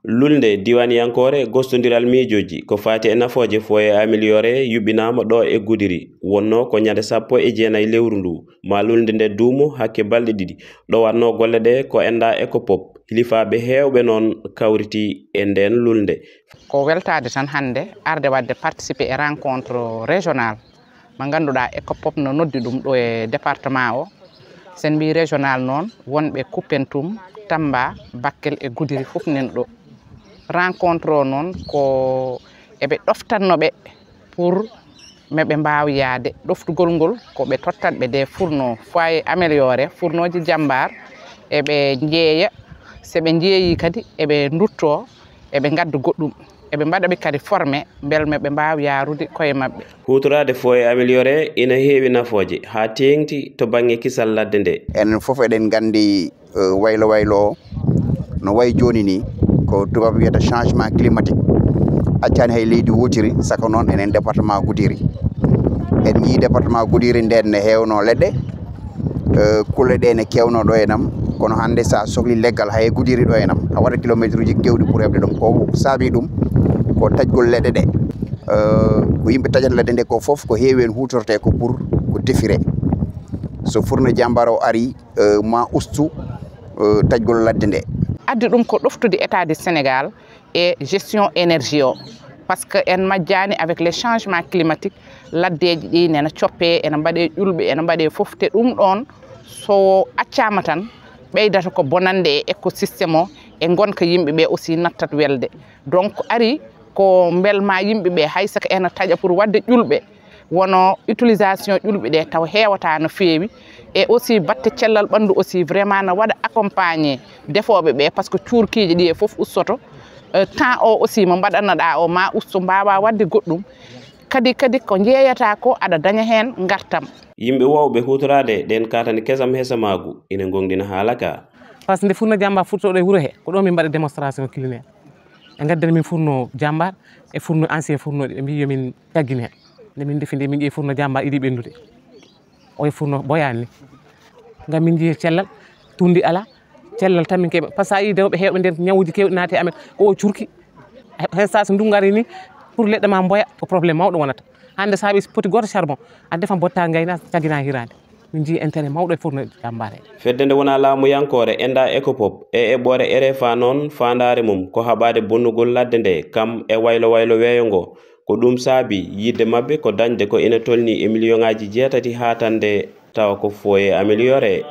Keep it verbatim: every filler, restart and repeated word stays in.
Lulnde diiwaaniyankoore gostondiral miijooji ko faati e nafooje foyer amélioré yuɓɓinaama ɗo e Gudiri, wonnoo ko ñande sappo e jeenayi lewru ndu. Ma lulnde nde duumo hakke balɗe ɗiɗi. Ɗo waɗnoo golle ɗe ko Enda Ecopop. Hilifaaɓe heewɓe noon kawriti e ndeen lulnde. Ko weltaade tan hannde arde waɗde participer e rencontre régional mo ngannduɗaa Ecopop no noddi ɗum ɗo e département o. Sen mbi régional noon, wonɓe Koupentoum, Tamba, Bakel e Goudiri fof nen ɗo. Rencontre o noon ko eɓe ɗoftanno ɓe pour meɓe mbaaw yaade. Ɗoftugol ngol ko ɓe tottat ɓe des fourneaux foyer amélioré, fourneauji jambar, eɓe njeeya. So ɓe njeeyi kadi eɓe ndutto, eɓe ngadda goɗɗum, eɓe mbaɗa ɓe kadi formé mbel meɓe mbaaw yaarude koye maɓɓe. Huutoraade foyer amélioré ina heewi nafooje haa teeŋti to bannge kisal ladde nde. Enen fof eɗen nganndi waylo waylo o no wayi jooni ni, ko tubaab wiyata changement climatique, accaani hay leydi wootiri, saka noon enen département Goudiri. En njii département Goudiri nden ne heewno leɗɗe, kulle ɗe ne kewno ɗo e nam, kono hannde so a sohli leggal hay Goudiri ɗo e nam a waɗa kilométre uji kewɗi pour heɓde ɗum. Ko saabi ɗum ko taƴgol leɗɗe ɗe. Ko yimɓe taƴata leɗɗe nde ko fof ko heewi en huutorte ko pour ko defire. So fourneau jambar o ari, ma ustu taƴgol ladde nde. Addi ɗum ko ɗoftude état du Sénégal e gestion énergie o, parce que en majjaani avec les changements climatiques. Laddeeji ɗi nena coppe, ena mbaɗe ƴulɓe, ena mbaɗe fof, te ɗum ɗoon so accaama tan ɓeydata ko bonande e écosystème o, e ngonka yimɓe ɓe aussi nattat welde. Donc ari ko mbel ma yimɓe ɓe hay saka ena taƴa pour waɗde ƴulɓe, wono utilisation ƴulɓe ɗe taw heewata no feewi. E aussi batte cellal ɓanndu aussi vraiment na waɗa accompagné defooɓe ɓe, parce que cuurkiiji ɗi e fof ustoto. Temps o aussi mo mbaɗannoɗa o ma usto, mbaawa waɗde goɗɗum. Kadi kadi ko njeeyata ko aɗa daña heen ngartam. Yimɓe woowɓe huutoraade ɗeen kaatane kesam hesamaagu ina ngongdina haala ka. Parce que nde fourneau jambar fuɗɗoɗo e wuro he, ko ɗo min mbaɗa démonstration culinaire. Ɓe ngaddani min fourneau jambar e fourneau, ancien fourneau ɗi, ɓe mbi yomin caggin heen. Nde min ndefi nde, min ƴeewi fourneau jambar yiɗi ɓenndude. Oye fourneau boyaani ni. Ngam min njiyi cellal, tuundi alaa, cellal tan min keɓa. Parce que a yii rewɓe heewɓe nder ñawuuji keewɗi naati e amen, ko o cuurki. Heen saa so ndunngu arii ni, pour leɗɗe ma mboya, ko problème mawɗo wonata. Hannde so a heɓii poti gooto charbon, a defan bottaari ngayna, caggina hiraande. Min njiyi intérêt mawɗo e fourneau jambar he. Fedde nde wonaa laamuyankoore Enda Ecopop e eɓɓoore RFA noon, faandaare mum ko haɓaade bonnugol ladde nde kam e waylo waylo weeyo ngo. Ko ɗum saabi yiɗde maɓɓe ko dañde ko ina tolnii e miliyoŋaaji jeetati haa tande, tawa ko foyer amélioré.